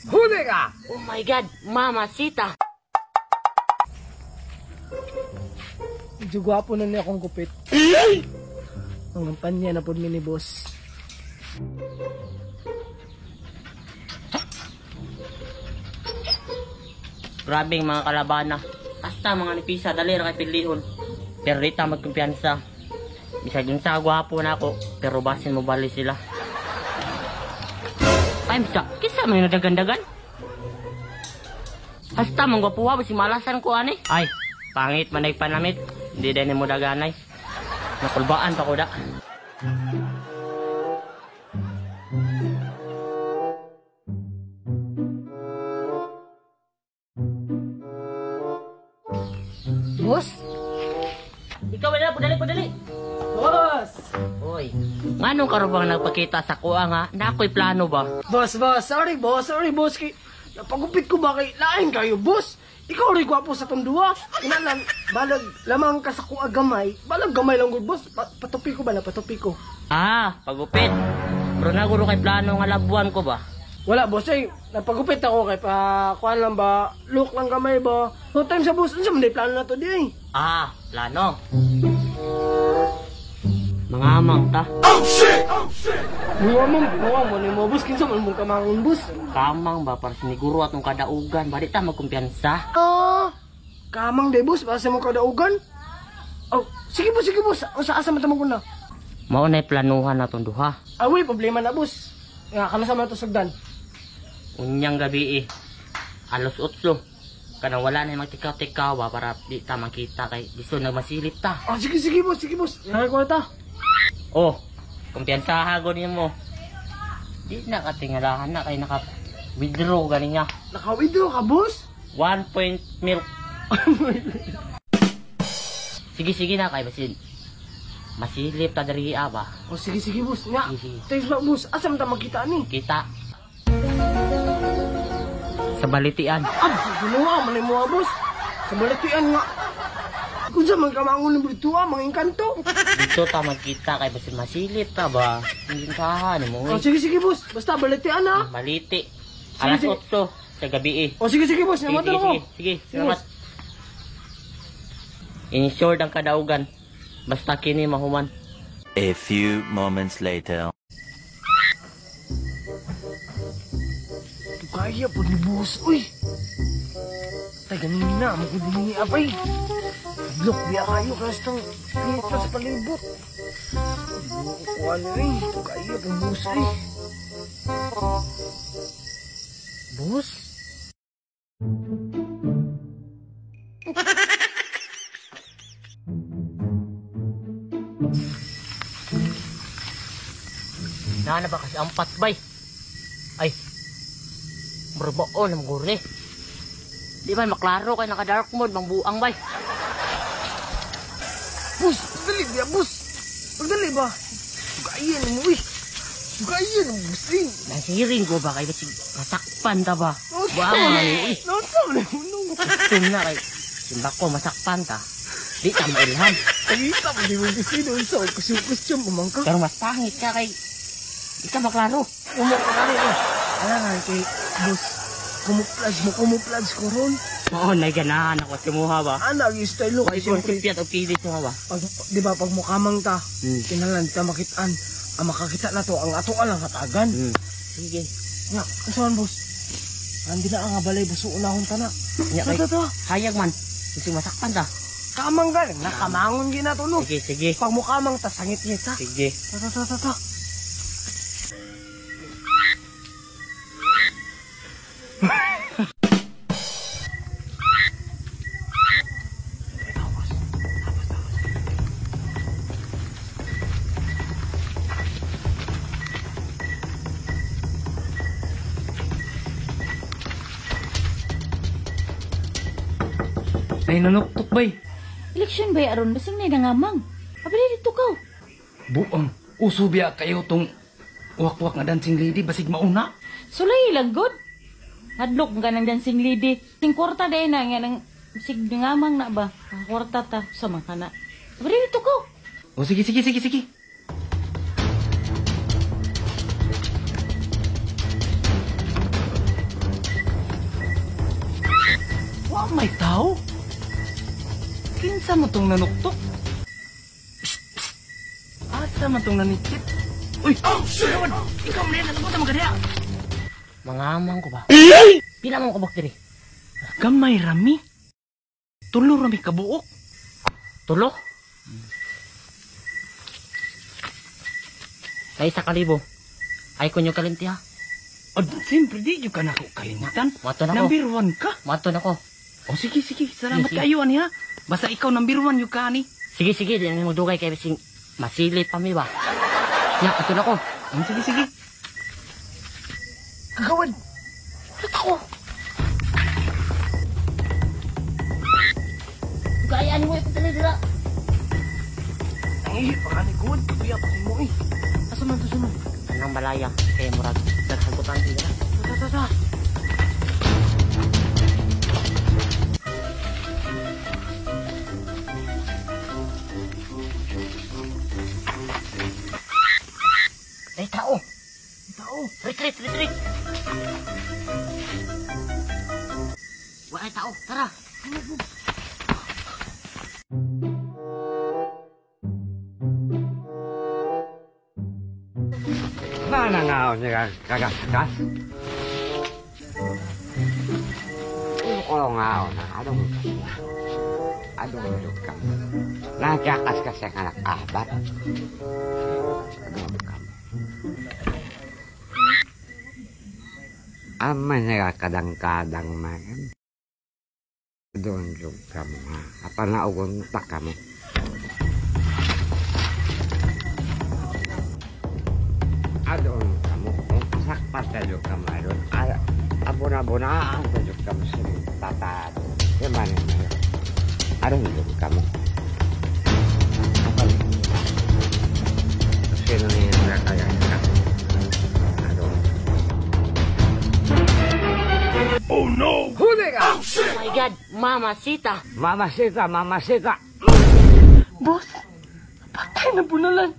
Huli ka! Oh my God, Mamacita. Medyo gwapo na niya akong gupit. Ang kampanya na po ni boss. Grabing mga kalabana. Hasta mga nipisa, dali ra kay pilihon. Pero di ta magkumpiyansa. Bisag unsa gwapo na ako, pero basin mo bali sila. Ay, bisa, kisa man nadagandagan. Hasta mong gwapuha, basi malasan ko ani. Ay, pangit man ay panamit. Hindi din mo daganay. Nakulbaan pa ko da. Boss? Ikaw wala, padali, padali. Boss! Hoy, nganong karubang nagpakita sa kuha nga, na ako'y plano ba? Boss, boss, sorry boss, sorry boss. Kay, napagupit ko ba kay lain kayo, boss? Ikaw rin gwapo sa tong duha. Inalan, balag lamang ka sa kuha gamay. Balag gamay lang gud, boss. Patupi ko ba na, patupi ko. Ah, pagupit. Bro na guro kay plano nga labuan ko ba? Wala boss, eh. Napagupit ako kay pa kuan lang ba, look lang gamay ba. No time sa boss, unsa man day plano na to di eh. Ah, plano. Mga amang ta. Mga mo, mga mo ni mo boss, kinsa man mong kamangon boss. Kamang ba para siniguro atong kadaugan, ba di ta magkumpiyansa? Ah, kamang day boss, basta mo kadaugan. Oh, sige boss, sige boss. Unsa asa man ta ko na? Mao na'y planuhan natong duha. Awi, problema na boss. Nga kana sa man to sugdan. Unyang gabi eh. Alos 8. Kanang wala na magtikaw-tikaw ba para di ta makita kay biso nagmasilip ta. Oh, sige sige boss, sige boss. Nga ko ta. Oh, kumpiyansa ha mo. Di na katingalahan na kay naka withdraw gani niya. Naka-withdraw ka boss? 1 point milk. Sige sige na kay basin. Masilip ta diri ba. Oh, sige sige boss. Nga. Sige, sige. Thanks ba boss. Asa man ta makita ni? Kita. Sa balitian. Ah, ginawa man mo boss. Sa balatian nga. Kung sa man kamangon ng brituwa, mga engkanto. Dito ta magkita kay basin masilip ta ba. Kumpiyansahan mo. Oh, sige sige boss. Basta balatian ha. Maliti. Sige, Alas sige. 8 sa gabi eh. Oh, sige sige boss. Sige, Namatan sige, ako. sige, sige, salamat. Insured ang kadaugan. Basta kini mahuman. A few moments later. Kaya po ni boss, uy. Tay, ganina, magudini ni abay. Look, biya kayo, kastang pinita sa palibot. Kuha na rin, kaya po boss, uy. Boss? Nana ba kasi ampat bay? Ay, murbaon ang gurni. Di man maklaro kay naka dark mode, mangbuang bay. Boss, pagdali biya, boss. Pagdali ba? Kaya na mo, uy. Kaya na mo, boss, eh. Nasiring ko ba kay basig masakpan ta ba? Buang man uy. Nasa mo na yun, Tum na kay simba ko masakpan ta. Di ta mailhan. Pagita mo, di mo kasi doon sa kusyo-kusyo, mamangka. Pero mas pangit ka kay di ka maklaro. Umuklaro eh. Ala nga kay boss, kumuplage mo, kumuplage ko ron. Oo, naganahan ako sa muha ba? Ana, ang style ko. Ay, Kay siyempre, piat og pilit mo ba? pag, di ba, pag mukamang ta, kinalan ta makitaan. Ang makakita na to, ang ato lang hatagan. Sige. Nga, ang saan, boss? Andi na ang balay, boss, unahon ta na. Nya kay Ta, ta, ta. hayag man. Gusto masakpan ta. Kamang galing, nakamangon gina to, no? Sige, sige. Pag mukamang ta, sangit niya ta. Sige. Ta, ta, ta, ta, ta. Ay, nanuktok bay. Eleksyon ba aron basing na nangamang. Abali dito ka. Buang, uso biya kayo tong uwak-uwak nga dancing lady, basig mauna. Sulay lang god. Hadlok ka ng dancing lady. Sing kwarta day na nga nang sig nangamang na ba. Kwarta ta sa man kana. Abali dito ka. O sige, sige, sige, sige. Tao? Kinsa mo tong nanuktok? Psst, psst. Asa man tong nanikit? Uy! Oh, shit! Ikaw man yan! Nakapunta mo kaniya! Mga amang ko ba? Pila man ko bak diri? Gamay rami. Tulo rami kabuok. Tulo? Sa 1,000. Ay kunyo kalimti ha. Ad, siyempre di yung ka nako kalimtan. Mato na ko. Number 1 ka. Mato na ko. O sige, sige. Salamat Sige. kayo ani ha. Basta ikaw number 1 yung ka ani. Sige, sige. Di na magdugay kay sing masilip pa mi ba. Ya, ato na ko. Oh, sige, sige. Kagawad! Ulit ako! Gayaan mo ito dali dira. Ay, baka ni Gawad, kabuya pa mo eh. Asa man to, asa man? Anang balaya kay murag daghagutan dira. Ta, ta, ta. Ay tao. Tao. Retreat, retreat. Wala tao, tara. Mana nga niya kagakas? Ko nga na adong adong ka. Nagkakas kasi ang anak abat. Adong ka. Ama niya kadang-kadang man. Doon yung ka mo ha. Apa na ugon ta ka mo. Adon ka mo. Kung sakpat tayo ka mo. Adon. Abona-abonaan tayo ka mo sa tata. Gimana na Adon yung ka mo. Apa ni? Sino niya kaya ka? Adon. Oh no! Huli ka! Oh my God, Mamacita. Mamacita, mamacita. Boss, patay na bunalan.